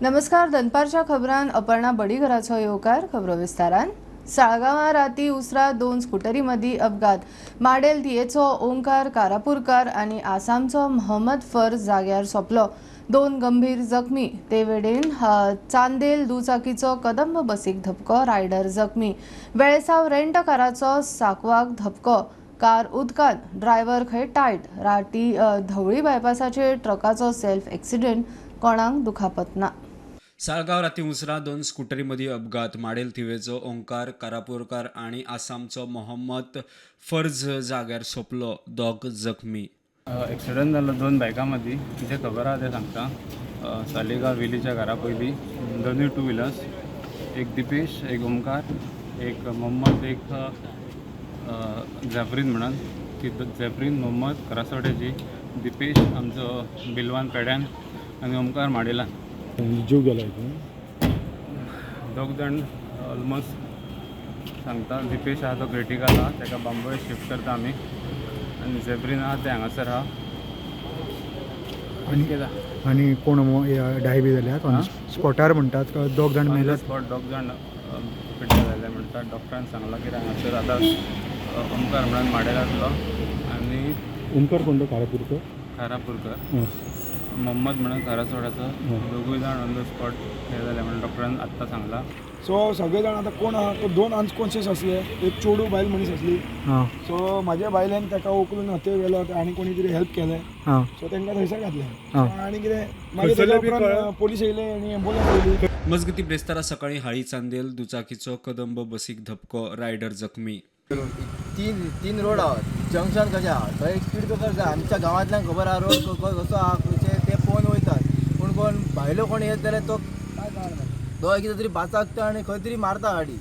नमस्कार, दनपारच्या खबरान अपर्णा बडीघराचो येवकार. खबरो विस्तारान. साळगांवां राती उसरा दोन स्कुटरी मदीं अपघात. माडेल थियेचो ओंकार कारापूरकार आनी आसामचो मोहम्मद फर्ज जाग्यार सोंपलो. दोन गंभीर जखमी. ते वेळेन चांदेल दुचाकीचो कदंब बसीक धपको, रायडर जखमी. वेळसाव रेंट काराचो साकवाक धपको, कार उदकांत, ड्रायव्हर खंय टायट. राती धवळी बायपासाचेर ट्रकाचो सेल्फ एक्सिडेंट, कोणाक दुखापत ना. साळगांव राती उसरां दोन स्कुटरी मदीं अपघात. माडेल थिवेचो ओंकार कारापूरकार आनी आसामचो मोहम्मद फर्ज जाग्यार सोंपलो. दोग जखमी. एक्सिडंट जालो दोन बायकां मदीं. कितें खबर आहा तें सांगता. सालिगांव वेलीच्या घरा पयलीं दोनूय टू व्हिलर्स, एक दिपेश, एक ओमकार, एक मोहम्मद, एक झॅफरीन म्हणून. ती झॅफरीन मोहम्मद करासवाड्याची, दिपेश आमचो बिलवान पेड्यान आनी ओमकार माडेलान. जीव गेला हितून? दोग जाण ऑलमोस्ट सांगता. दिपेश आहा तो क्रिटिकल आहा, ताका बांबोळे शिफ्ट करता आमी आनी झेब्रीन आहा ते हांगासर आहा. आनी आनी कोण डाय बी जाल्यात ऑन स्पॉटार म्हणटात का दोग जाण ऑन the मेल्यात? स्पॉट दोग जाण पिड्ड्यार जाले म्हणटात. डॉक्टरान सांगलां कितें हांगासर आतां ओमकार म्हणून माडेलांतलो आनी ओमकार कोण तो? कारापूरकर? खारापूरकर. मोहम्मद म्हणून खारासवाड्याचो. दोगूय जाण ऑन the spot हे जाले म्हणून डॉक्टरान आत्तां सांगलां. सो सगळे जाण आतां कोण आहा तो दोन अनकॉन्शियस आसले, एक चेडूं बायल मनीस आसली. सो म्हाज्या बायलेन ताका उखलून हते व्हेलो आनी कोणी तरी हेल्प केलें. सो तांकां थंयसर घातलें आनी कितें मागीर तेज्या उपरांत पोलीस येयले आनी एम्बुलन्स येयली. मजगती, ब्रेस्तारा सकाळी हाळी चांदेल दुचाकीचो कदंब बसीक धपको, रायडर जखमी. तीन तीन रोड आहा, जंक्शन कशें आहा, थंय एक स्पीड ब्रेकर जाय. आमच्या गांवांतल्यान खबर आहा रोड कसो आहा, खंयचे ते पळोवन वयतात. पूण कोण भायलो कोण येत जाल्यार तो तो कितें तरी बाचाकता आनी खंय तरी मारता गाडी.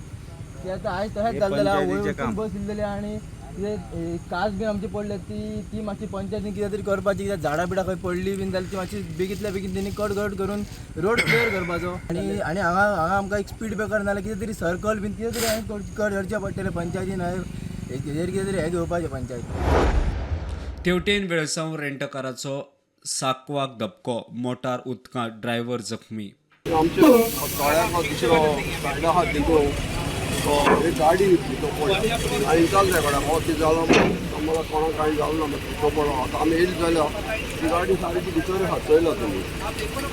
ते आतां आयज तशेंच जाल्लें आहा. वयर वचून बस येयल्लेली आनी कितें कास बीन आमची पडल्या ती ती मातशी पंचायतीन कितें तरी करपाची. कित्याक झाडां बिडां खंय पडली बीन जाल्यार ती मातशी बेगींतल्या बेगीन तेणी कट कट करून रोड क्लियर करपाचो. आनी आनी हांगा हांगा आमकां एक स्पीड ब्रेकर नाल्यार कितें तरी सर्कल बीन कितें तरी करचें पडटलें पंचायतीन. हेजेर कितें तरी हें घेवपाचें पंचायत. तेवटेन वेळसांव रेंटकाराचो साकवाक धपको, मोटार उदकांत, ड्रायव्हर जखमी. आमच्या तळ्याक दुसरो सायड आहा तितून एक गाडी तो पडली आनी विचारलें कोणा हो कितें जालो म्हणून. कोणाक कांय जालो ना तो पडलो. आतां आमी येयली जाल्यार ती गाडी सारकी भितर हाचयला तुमी.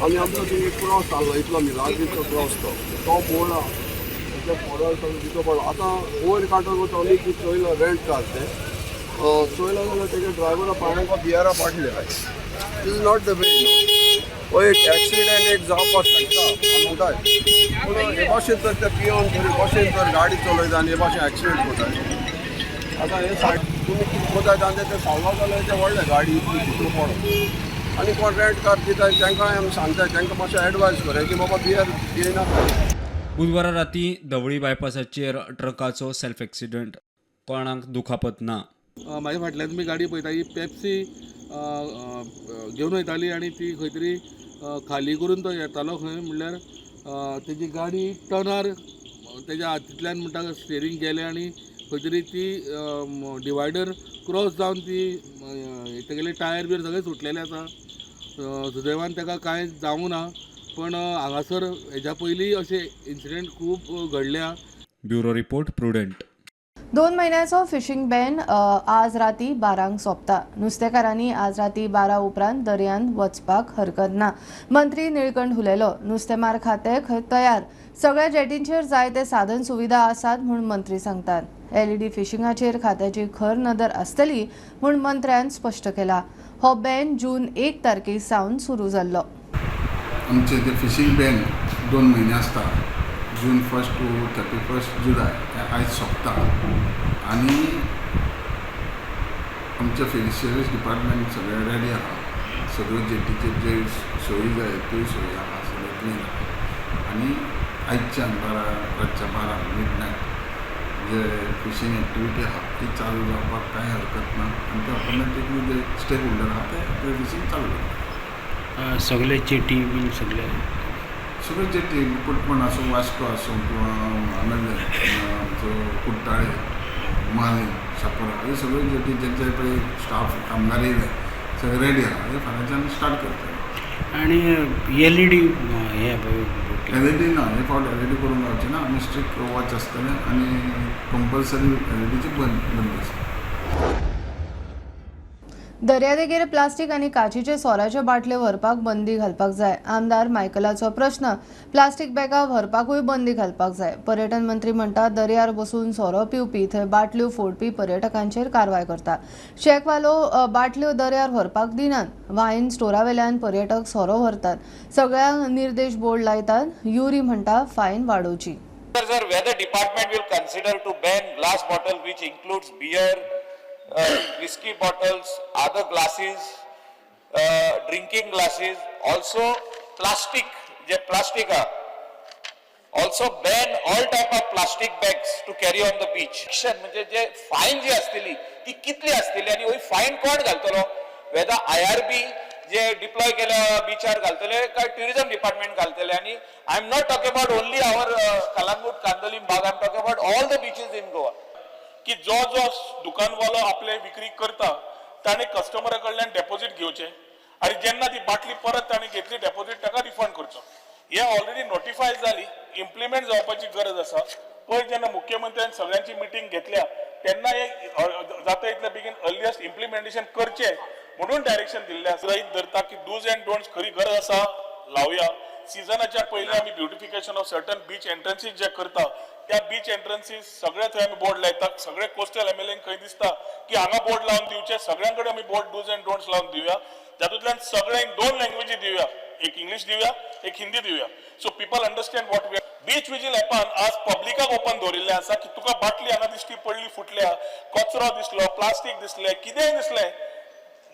आनी आमचो थंय एक क्रॉस जाल्लो इतलो मिलाग्रीचो क्रॉस, तो तो बोर्ड आहा तेच्या पोडार सगळें भितर पडलो. आतां वयर काडटकूच आमी ती चोयलो, रेंट कार तें चोयलो जाल्यार तेच्या ड्रायव्हरा पांयांक बियरा बाटली. This is not the way. हो एक एक्सिडेंट एक जावपाक शकता आमी म्हणटाय, पूण हे भाशेन तर ते पियोन तरी भशेन तर गाडी चलयता आनी हे भाशेन एक्सिडेंट करताय. आतां हे सायड तुमी कितें करताय तांचे ते सावला जाल्यार ते व्हडले गाडी इतली भितर पडो. आनी कोण रेंट कार दिताय तांकां आमी सांगताय, तांकां मातशें एडवायज करया की बाबा बियर घेयनाका. बुधवारा राती धवळी बायपासाचेर ट्रकाचो सेल्फ एक्सिडंट, कोणाक दुखापत ना. म्हाज्या फाटल्यान तुमी गाडी पळयता, ही पेप्सी घेवन वयताली आनी ती खंय तरी खाली करून तो येतालो खंय म्हणल्यार तेजी गाडी टर्नार तेज्या हातींतल्यान म्हणटा स्टेरींग गेलें आनी खंय तरी ती डिवायडर क्रॉस जावन ती तेगेले टायर बियर सगळे सुटलेले आसा. सुदैवान ताका कांय जावूं ना, पण हांगासर हेज्या पयलीं अशे इन्सिडंट खूब घडल्या. Bureau report, Prudent. 2 म्हयन्याचो फिशींग बॅन आज राती 12 सोंपता. नुस्तेकारांनी आज राती 12 उपरांत दर्यांत वचपाक हरकत ना. मंत्री निळकंठ उलयलो. नुस्तेमार खातें खंय तयार, सगळ्या जेटींचेर जाय ते साधन सुविधा आसात म्हूण मंत्री सांगतात. एलईडी फिशिंगाचेर खात्याची खर नदर आसतली म्हूण मंत्र्यान स्पश्ट केला. हो बॅन जून 1 तारखे सावन सुरू जाल्लो. आमचे ते फिशींग बॅन 2 म्हयने आसता, June 1 to 31 जुलय, हे आयज सोंपता. आनी आमच्या फिशरीज डिपार्टमेंट सगळें रेडी आहा. सगळ्यो जेटीचेर जे सोयी जाय त्यो सोयी आहा, सगळ्यो क्लीन आहा. आनी आयच्यान 12 रातच्या 12 मिडनायट जे फिशींग एक्टिविटी आहा ती चालू जावपाक कांय हरकत ना. आनी ते ऑटोमॅटिकली जे स्टेक होल्डर आहा ते फिशींग चालू करता. सगळे जेटी बीन सगळे सगळे जेटी कुटमण आसूं, वास्को आसूं किंवां आमचो कुट्टाळे, माले, शापोरा, हे सगळे जेटी जेंचे पळय स्टाफ कामगार येयले सगळे रेडी आहा. हे फाल्यांच्यान स्टार्ट करतले. आणि एलईडी हें बोटी. एलईडी ना, हे फावट एलईडी करूंक जावचें ना. आमी स्ट्रिक्ट वॉच आसतलें आनी कंपल्सरी एलईडीची बंद बंदी आसतली. दर्यादेगेर प्लास्टीक आनी काचीचे सोराच्यो बाटल्यो व्हरपाक बंदी घालपाक जाय. आमदार मायकलाचो प्रश्न. प्लास्टीक बॅगां व्हरपाकूय बंदी घालपाक जाय. पर्यटन मंत्री म्हणटा दर्यार बसून सोरो पिवपी थंय बाटल्यो फोडपी पर्यटकांचेर कारवाय करता. शॅकवालो बाटल्यो दर्यार व्हरपाक दिनात. वायन स्टोरावेल्यान पर्यटक सोरो व्हरतात. सगळ्यांक निर्देश बोर्ड लायतात. युरी म्हणटा fine वाडोवची. Sir, whether department will consider to ban glass bottle which includes beer, whiskey bottles, other glasses, drinking glasses, also plastic, je plastic also ban all type of plastic bags to carry on the beach. Action म्हणजे जे fine जी आसतली ती कितली आसतली आनी ही fine कोण घालतलो? Weather IRB जे deploy केल्या बिचार घालतले काय ट्युरिझम डिपार्टमेंट घालतले? आनी I am not talking about only our Calangute, Candolim, Baga, I am talking about all the beaches in Goa. की जो जो दुकानवालो आपले विक्री करता ताणें कस्टमरा कडल्यान डेपोजीट घेवचें आनी जेन्ना ती बाटली परत ताणें घेतली डेपोजीट ताका रिफंड करचो. हे ऑलरेडी नोटिफाय जाली, इम्प्लिमेंट जावपाची गरज आसा. पयर जेन्ना मुख्यमंत्र्यान सगळ्यांची मिटींग घेतल्या तेन्ना हे जाता इतले बेगीन अर्लियस्ट इम्प्लिमेंटेशन करचें म्हणून डायरेक्शन दिल्लें आसा. गृहीत धरता की डूज अँड डोंट्स खरी गरज आसा लावया. सिजनाच्या पयलीं आमी beautification of certain beach entrances जे करता त्या बीच एंट्रन्सीस सगळे थंय आमी बोर्ड लायता. सगळे कोस्टल एमएलए खंय दिसता की हांगा बोर्ड लावन दिवचे, सगळ्यां कडेन आमी बोर्ड डूज अँड डोंट्स लावन दिवया. जातूंतल्यान सगळ्यांक दोन लँग्वेजी दिवया, एक इंग्लीश दिवया, एक हिंदी दिवया. So people understand what we. Beach Vigil एपान आज पब्लिकाक ओपन दवरिल्लें आसा की तुका बाटली हांगा दिश्टी पडली, फुटल्या, कचरो दिसलो, प्लास्टीक दिसलें, कितेंय दिसलें,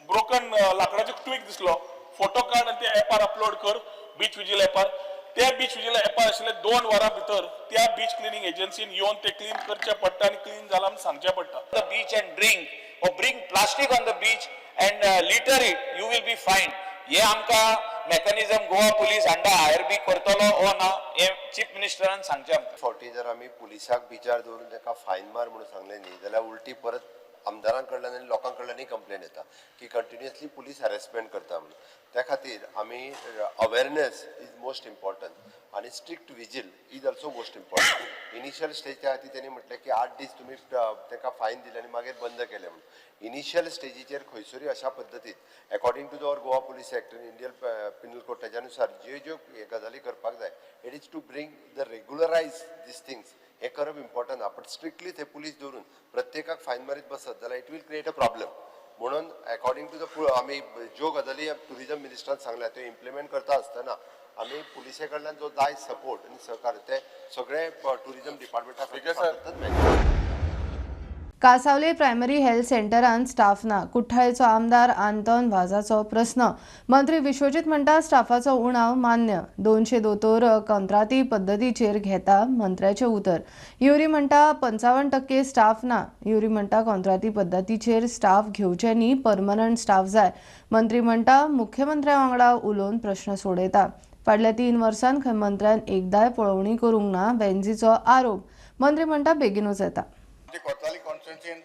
ब्रोकन लाकडाचो ट्वीक दिसलो, फोटो काड आनी ते एपार अपलोड कर बीच विजील एपार. त्या बीच विजील एपार आशिल्ले 2 वरां भितर त्या बीच क्लिनींग एजन्सीन येवन ते क्लीन करचें पडटा आनी क्लीन जालां म्हूण सांगचें पडटा. The beach and drink or bring plastic on the beach and litter it, you will be fined. हे आमकां mechanism Goa police under IRB करतलो ओ ना हे चीफ मिनिस्टरान सांगचें आमकां. फावटी जर आमी पुलिसाक बिचार दवरून ताका फायन मार म्हणून सांगलें न्ही जाल्यार उलटी परत आमदारां कडल्यान आनी लोकां कडल्यानूय कंप्लेन येता की कंटिन्युअसली पुलीस हॅरेसमेंट करता म्हणून. त्या खातीर आमी अवेरनेस is most important आनी strict vigil is also most important. Initial स्टेजा खातीर तेणी म्हटलें की 8 दीस तुमी ताका फायन दिले आनी मागीर बंद केलें म्हणून. इनिशियल स्टेजीचेर खंयसरूय अशा पद्दतीन according to our Goa police act आनी इंडियन पिनल कोड ताच्या नुसार ज्यो ज्यो गजाली करपाक जाय, it is to bring the regularise these things हें करप इम्पॉर्टंट आहा. पण स्ट्रिक्टली थंय पुलीस दवरून प्रत्येकाक फायन मारीत बसत जाल्यार it will create a problem. म्हणून अकॉर्डिंग टू the आमी ज्यो गजाली ट्युरिजम मिनिस्टरान सांगल्या त्यो इम्प्लिमेंट करता आसतना आमी पुलिसे कडल्यान जो जाय सपोर्ट आनी सहकार्य ते सगळे ट्युरिजम डिपार्टमेंटा मेळटा. कासावले प्रायमरी हेल्थ सेंटरान स्टाफ ना. कुठ्ठाळेचो आमदार आंतोन वाजाचो प्रस्न. मंत्री विश्वजीत म्हणटा स्टाफाचो उणाव मान्य. 200 दोतोर कंत्राटी पद्दतीचेर घेता मंत्र्याचें उतर. युरी म्हणटा 55% स्टाफ ना. युरी म्हणटा कंत्राटी पद्दतीचेर स्टाफ घेवचे न्ही, परमनंट स्टाफ जाय. मंत्री म्हणटा मुख्यमंत्र्या वांगडा उलोवन प्रश्न सोडयता. फाटल्या 3 वर्सांत खंय मंत्र्यान एकदाय पळोवणी करूंक ना, बेन्झीचो आरोप. मंत्री म्हणटा बेगीनूच येता. कोतवाली कॉन्स्टिट्युएन्सीन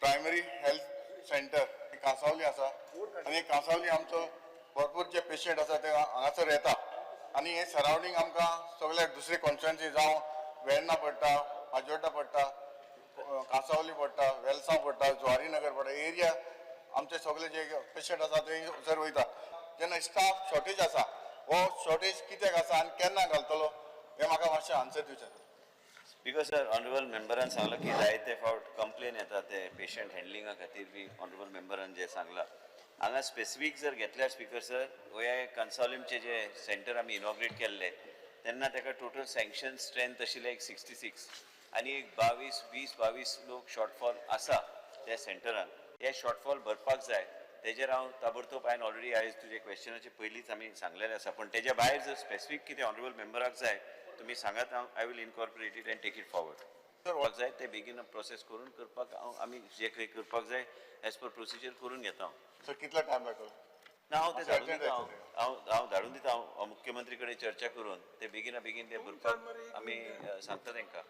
प्रायमरी हेल्थ सेंटर कांसावली आसा आनी कांसावली आमचो भरपूर जे पेशंट आसा ते हांगासर येता आनी हे सरावंडींग आमकां सगळे दुसरे कॉन्स्टिट्युएन्सी जावं वेर्णा पडटा, पाजोर्डा पडटा, कांसावली पडटा, वेलसांव पडटा, जुवारी नगर पडटा, एरिया आमचे सगळे जे पेशंट आसा ते थंयसर वयता. जेन्ना स्टाफ शॉर्टेज आसा, हो शॉर्टेज कित्याक आसा आनी केन्ना घालतलो हें म्हाका मातशें आन्सर दिवचें. Because sir honourable मेंबरान सांगलां की जायते फावट कंप्लेन येता ते पेशंट हँडलिंगा खातीर बी ऑनरेबल मेंबरान जे सांगलां हांगा स्पेसिफीक जर घेतल्यार स्पीकर सर गोंया कन्सॉलिमचे जे सेंटर आमी इनॉग्रेट केल्ले तेन्ना ताका टोटल सँक्शन स्ट्रेंथ आशिल्लें एक 66 आनी एक 20-22 लोक शॉर्टफॉल आसा त्या सेंटरान. हे शॉर्टफॉल भरपाक जाय तेजेर हांव ताबडतोब हांवें ऑलरेडी आयज तुजे क्वेश्चनाचे पयलींच आमी सांगलेलें आसा. पूण तेज्या भायर जर स्पेसिफीक कितें ऑनरेबल मेंबराक जाय तुमी सांगात, हांव I will incorporate it and take it forward. जाय ते बेगीन प्रोसेस करून करपाक हांव आमी जे कितें करपाक जाय एज पर प्रोसिजर करून घेता हांव. सर कितलो टायम लागतलो? ना हांव ते धाडून दिता, हांव धाडून दिता, हांव मुख्यमंत्री कडेन चर्चा करून ते बेगिना बेगीन ते भरपाक आमी सांगता तांकां.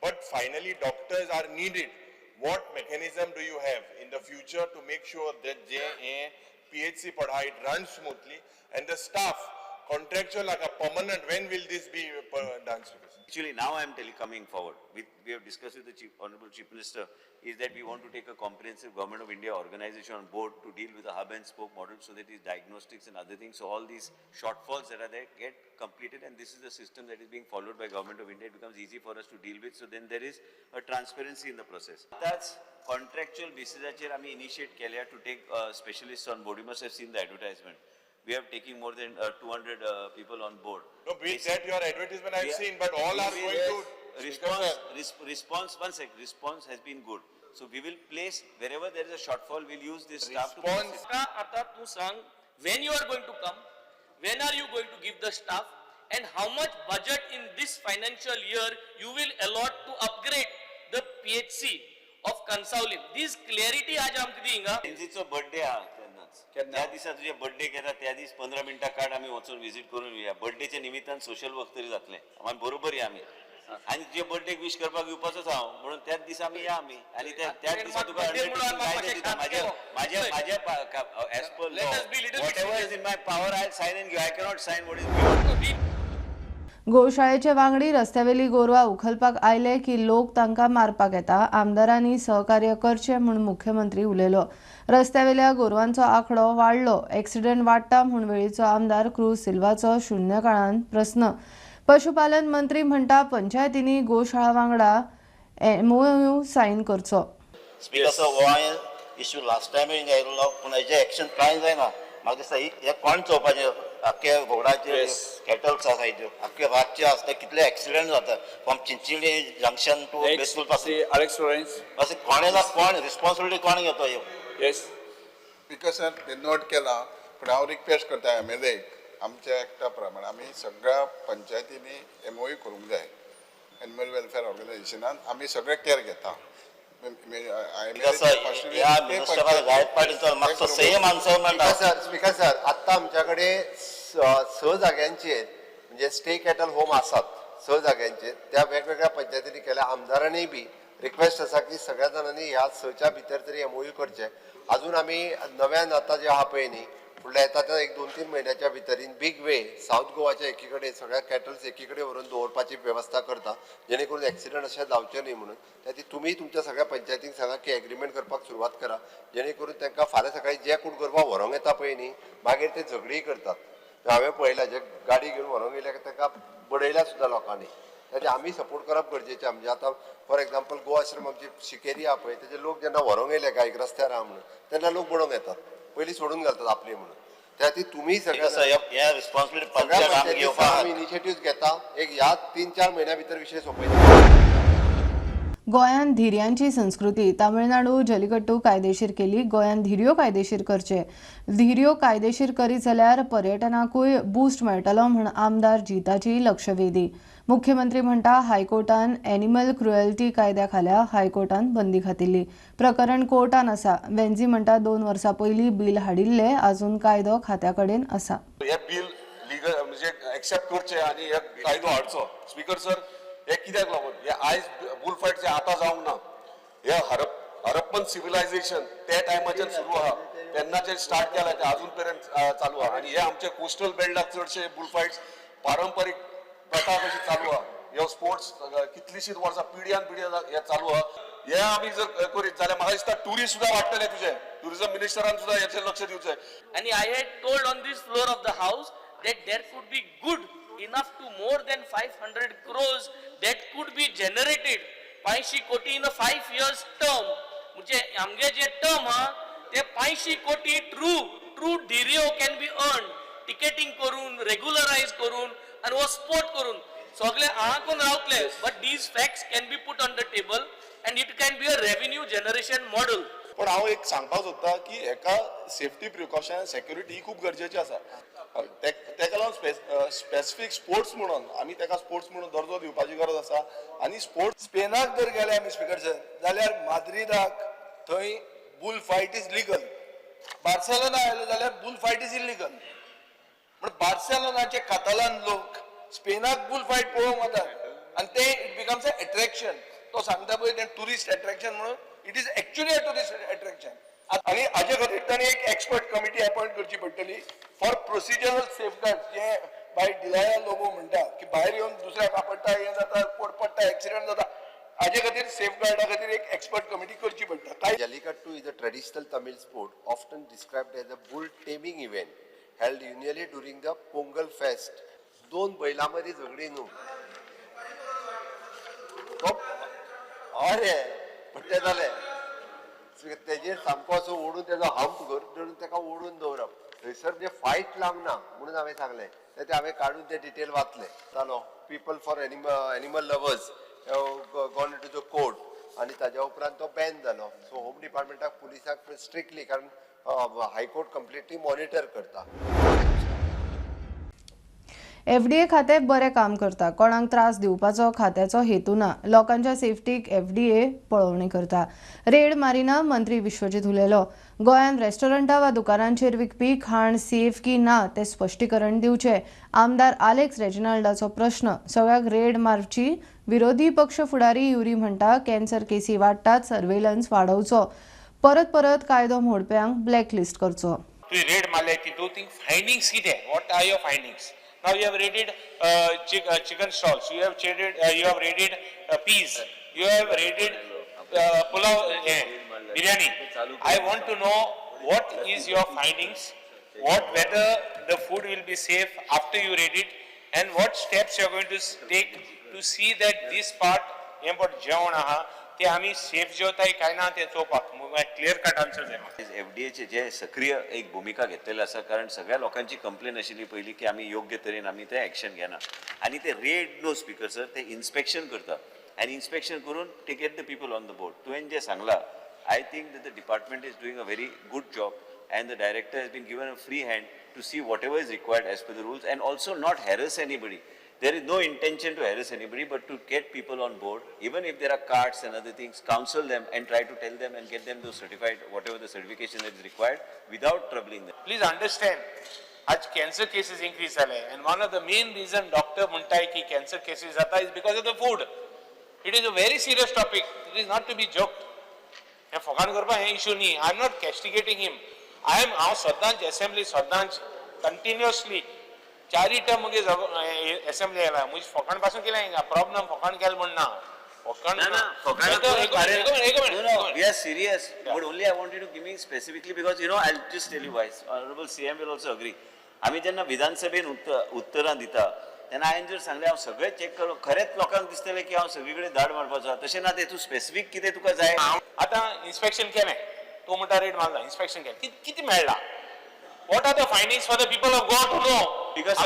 But finally doctors are needed. What mechanism do you have in the future to make sure that जे हे PHC पडा it runs smoothly and the staff contractual आहा permanent, when will this be done? Actually, now I am telling, coming forward, we have discussed with the Honorable Chief Minister, is that we want to take a comprehensive Government of India organization on board to deal with the hub and spoke model, so that these diagnostics and other things, so all these shortfalls that are there get completed, and this is the system that is being followed by Government of India. It becomes easy for us to deal with, so then there is a transparency in the process. That's contractual basis आमी initiate केल्या to take specialists on board. You must have seen the advertisement. We have taken more than 200 people on board. No, be that your advertisement I have seen, but all are going to response. One sec, response has been good. So we will place wherever there is a shortfall, we'll use this staff to place it. आता तू सांग, when you are going to come, when are you going to give the staff, and how much budget in this financial year you will allot to upgrade the PHC of Cansaulim. This clarity आज आमकां दी हिंगा. तेंचो birthday आहा तेन्नाच, त्या दिसा तुजे birthday घेता त्या दीस 15 मिनटां काड, आमी वचून विजीट करून येवया. बर्थडेच्या निमित्तान सोशल वर्क तरी जातलें, आमी बरोबर या आमी. आनी तुजे बर्थडेक विश करपाक येवपाचोच हांव, म्हणून त्याच दिसा आमी या आमी. आनी त्याच दिसा तुका माझ्या माझ्या as per law whatever is in my power I sign and give, I cannot sign what is beyond. गोशाळेचे वांगडी रस्त्यावेली गोरवां उखलपाक आयले की लोक तांकां मारपाक येता, आमदारांनी सहकार्य करचें म्हूण मुख्यमंत्री उलयलो. रस्त्यावेल्या गोरवांचो आंकडो वाडलो, एक्सिडेंट वाडटा म्हूण वेळीचो आमदार क्रूज सिल्वाचो शून्य काळान प्रस्न. पशुपालन मंत्री म्हणटा पंचायतींनी गोशाळा वांगडा एमओयू सायन करचो. स्पीकर सर, हो हांवें इश्यू लास्ट टायम आयिल्लो, पूण हेजें एक्शन कांय जायना. म्हाका दिसता हें कोण चोवपाचें, आख्खे रोडाचेर कॅटल्स आसा ज्यो आख्खे रातचे आसता, कितले एक्सिडंट जाता from Chinchinim junction to Betul पासून. अलेक्स लॉरेन्स अशें कोणें ना कोण रिस्पॉन्सिबिलिटी कोण घेतो ह्यो? येस स्पीकर सर, ते नोट केला, पूण हांव रिक्वेस्ट करता एम एल एक आमच्या एक्टा प्रमाण आमी सगळ्या पंचायतींनी एमओयू करूंक जाय. एनिमल वेलफेअर ऑर्गनायझेशनान आमी सगळे केअर घेता. स्पीकर सर, आत्तां आमच्या कडेन 6 जाग्यांचेर म्हणजे स्टे कॅटल होम आसात, 6 जाग्यांचेर त्या वेगवेगळ्या पंचायतींनी केल्या. आमदारांनी बी रिक्वेस्ट आसा की सगळ्या जाणांनी ह्या 6च्या भितर तरी एमओयू करचे. अजून आमी नव्यान आतां जे आहा पळय न्ही, फुडल्या येता त्या 1-2-3 म्हयन्याच्या भितर इन बीग वे सावथ गोवाच्या एकी कडेन सगळ्या कॅटल्स एकी कडेन व्हरून दवरपाची वेवस्था करता, जेणे करून एक्सिडंट अशें जावचें न्ही म्हणून. त्या खातीर तुमी तुमच्या सगळ्या पंचायतींक सांगा की एग्रीमेंट करपाक सुरवात करा, जेणे करून तांकां फाल्यां सकाळीं जे कोण गोरवां व्हरोंक येता पळय न्ही, मागीर ते झगडीय करतात. हांवें पळयलां, जे गाडी घेवन व्हरोंक येयल्या तांकां बडयल्या सुद्दां लोकांनी. त्या आमी सपोर्ट करप गरजेचें. म्हणजे आतां फॉर एग्जाम्पल गोवा आश्रम आमची शिकेरी आहा पळय, तेजे लोक जेन्ना व्हरोंक येयले गायक रस्त्यार आहा म्हणून, तेन्ना लोक बडोवंक येतात, पयलीं सोडून घालतात आपली म्हणून. त्या खातीर तुमी सगळ्या इनिशिएटिव्ह घेता, एक ह्या 3-4 म्हयन्या भितर विशय सोंपयता. गोंयांत धिरयांची संस्कृती, तामिळनाडू जलिकट्टू कायदेशीर केली, गोंयांत धिरयो कायदेशीर करचे. धिरयो कायदेशीर करीत जाल्यार पर्यटनाकूय बूस्ट मेळटलो म्हूण आमदार जिताची लक्षवेधी. मुख्यमंत्री म्हणटा हायकोर्टान एनिमल क्रुएल्टी कायद्या खाला हायकोर्टान बंदी घातिल्ली, प्रकरण कोर्टान आसा. वेन्झी म्हणटा 2 वर्सां पयलीं बील हाडिल्लें, अजून कायदो खात्या कडेन आसा. हे बील लिगल म्हणजे एक्सेप्ट करचें आनी हे कायदो हाडचो. स्पीकर सर, हे कित्याक लागून हे आयज बुल फायट जे आतां जावंक ना, हे हरप्पन सिविलायझेशन त्या टायमाचेर सुरू आहा, तेन्नाचेर स्टार्ट केला ते अजून पर्यंत चालू आहा. आनी हे आमचे कोस्टल बेल्टाक चडशे बुल फायट्स पारंपरीक प्रथा कशी चालू आहा. हे स्पोर्ट्स कितलीशीच वर्सां पिढ्यान पिढ्या हे चालू आहा. हे आमी जर करीत जाल्यार म्हाका दिसता ट्युरिस्ट सुद्दां वाडटले. तुजे ट्युरिजम मिनिस्टरान सुद्दां हेचेर लक्ष दिवचें. आनी I had told on this floor of the house that there could be good enough to more than 500 crores that could be generated 500 crore in a 5 years term. म्हणजे आमगे जे टर्म हा ते 500 कोटी ट्रू ट्रू धिरयो can be earn, ticketing करून, रेग्युलरायज करून आनी हो स्पोर्ट करून सगळे हांगा रावतले. But these facts can be put on the table and it can be a revenue generation model. पण हांव एक सांगपाक सोदता की हेका सेफ्टी प्रिकॉशन, सेक्युरिटी ही खूब गरजेची आसा. तेका लागून स्पेसिफीक स्पोर्ट्स म्हणून आमी तेका स्पोर्ट्स म्हणून दर्जो दिवपाची गरज आसा. आनी स्पोर्ट्स स्पेनाक जर गेले आमी स्पीकर सर, जाल्यार माद्रिदाक थंय bull fight is legal, Barcelona आयलो जाल्यार बुल फायट is illegal. म्हण बार्सेलोनाचे कातालान लोक स्पेनाक बुल फायट पळोवंक वतात आनी ते it becomes a attraction. तो सांगता पळय तें ट्युरिस्ट एट्रॅक्शन म्हणून, it is actually a tourist attraction. आनी हाजे खातीर तांणी एक एक्सपर्ट कमिटी अपॉयंट करची पडटली फॉर प्रोसिजरल सेफगार्ड. जे बाय डिलाया लोबो म्हणटा की भायर येवन दुसऱ्याक आपडटा, हें जाता, कोण पडटा, एक्सिडंट जाता, हाजे खातीर सेफगार्डा खातीर एक एक्सपर्ट कमिटी करची पडटा. काय Jallikattu is a traditional Tamil sport often described as a bull taming event held annually during the Pongal fest. दोन बैलां मदीं झगडी न्हू तो, अरे पण तें जालें तेजेर सामको असो ओडून तेजो हंप धरून तेका ओडून दवरप थंयसर, म्हणजे फायट लागना म्हणून हांवें सांगलें. ते हांवें काडून ते डिटेल वाचले. जालो people for animal lovers gone to the court आनी ताज्या उपरांत तो बॅन जालो. सो होम डिपार्टमेंटाक पुलिसाक स्ट्रिक्टली, कारण हायकोर्ट कंप्लिटली मॉनिटर करता. एफडीए खातें बरें काम करता, कोणाक त्रास दिवपाचो खात्याचो हेतू ना. लोकांच्या सेफ्टीक एफडीए पळोवणी करता. रेड मारिना मंत्री विश्वजीत उलयलो. गोंयांत रेस्टॉरंटां वा दुकानांचेर विकपी खाण सेफ की ना तें स्पश्टीकरण दिवचें. आमदार आलेक्स रेजिनाल्डाचो प्रश्न. सगळ्याक रेड मारची. विरोधी पक्ष फुडारी युरी म्हणटा कॅन्सर केसी वाडटात, सर्वेलन्स वाडोवचो, परत परत कायदो मोडप्यांक ब्लॅकलिस्ट करचो. तुवें रेड मारले तितूंत फायंडिंग्स कितें? What are your findings? Now you have raided chicken stalls, you have raided peas, you have raided pulao, biryani. I want to know what is your findings, whether the food will be safe after you raid it, and what steps you are going to take to see that this part, हें पळय जेवण आहा ते आमी safe जेवताय काय ना तें चोवपाक क्लियर कट आन्सर जाय म्हाका. एफडीएचे जे सक्रीय एक भुमिका घेतलेली आसा, कारण सगळ्या लोकांची कंप्लेन आशिल्ली पयली की आमी योग्य तरेन आमी ते एक्शन घेना आनी ते रेड नो स्पीकर सर, ते इन्स्पेक्शन करता आनी इन्स्पेक्शन करून ते get the people on the board. तुवें जें सांगलां, I think that the department is doing a very good job and the director has been given a free hand to see whatever is required as per the rules and also not harass anybody. There is no intention to harass anybody, but to get people on board, even if there are cards and other things, counsel them and try to tell them and get them to certified, whatever the certification that is required, without troubling them. Please understand, आज cancer cases increase जाले and one of the main reason doctor म्हणटाय की cancer cases जाता is because of the food. It is a very serious topic. It is not to be joked. हें फकाण करपाक हें issue न्ही. I am not castigating him. I am हांव सदांच assembly सदांच कंटिन्युअसली चारी टर्म मुगे असेंब्ली आयला. म्हजी फकाण पासून केलें हिंगा प्रॉब्लम फकाण केलें म्हण ना. We are serious, but only I wanted to give me specifically because you know I'll just tell you why. Honorable CM will also agree. आमी जेन्ना विधानसभेन उत्तरां दिता तेन्ना हांवें जर सांगलें हांव सगळें चॅक करूं, खरेंच लोकांक दिसतलें की हांव सगळी कडेन धाड मारपाचो आसा. तशें ना, तें तूं स्पेसिफीक कितें तुका जाय. आतां इन्स्पेक्शन केलें, तूं म्हणटा रेट मारला, इन्स्पेक्शन केलें, कितें मेळ्ळा? What are the findings for the people of Goa to know? Because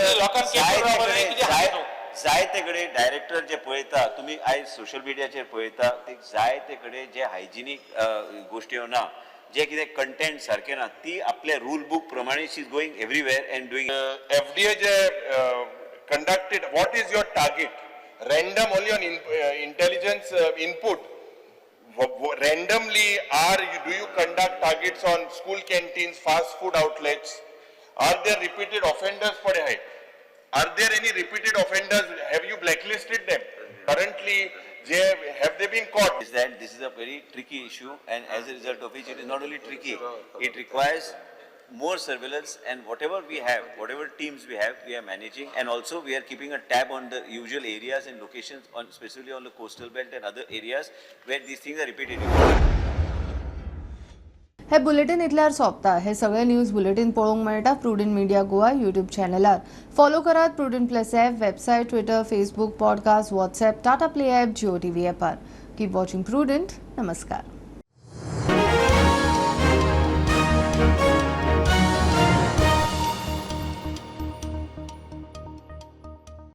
जायते कडेन डायरेक्टर जे पळयता तुमी आयज सोशल मिडियाचेर पळयता ते जायते कडेन जे हायजिनीक गोश्टी ना, जे कितें कंटेंट सारकें ना, ती आपल्या रूल बूक प्रमाणे she is going everywhere and doing. FDA J conducted, what is your target? Random only on intelligence input. Randomly, do you conduct targets on school canteens, fast food outlets? Are there repeated offenders for a height? Are there any repeated offenders? Have you blacklisted them? Currently, have they been caught? Is that this is a very tricky issue, and as a result of which it is not only tricky, it requires more surveillance, and whatever we have, whatever teams we have, we are managing, and also we are keeping a tab on the usual areas and locations, on specifically on the coastal belt and other areas where these things are repeated. हे bulletin इतल्यार सोंपता. हे सगळे news bulletin पळोवंक मेळटा Prudent media Goa YouTube चॅनलार. Follow करात Prudent plus app, website, Twitter, Facebook, podcast, WhatsApp, Tata Play app, Jio TV ॲपार. Keep watching prudent. नमस्कार.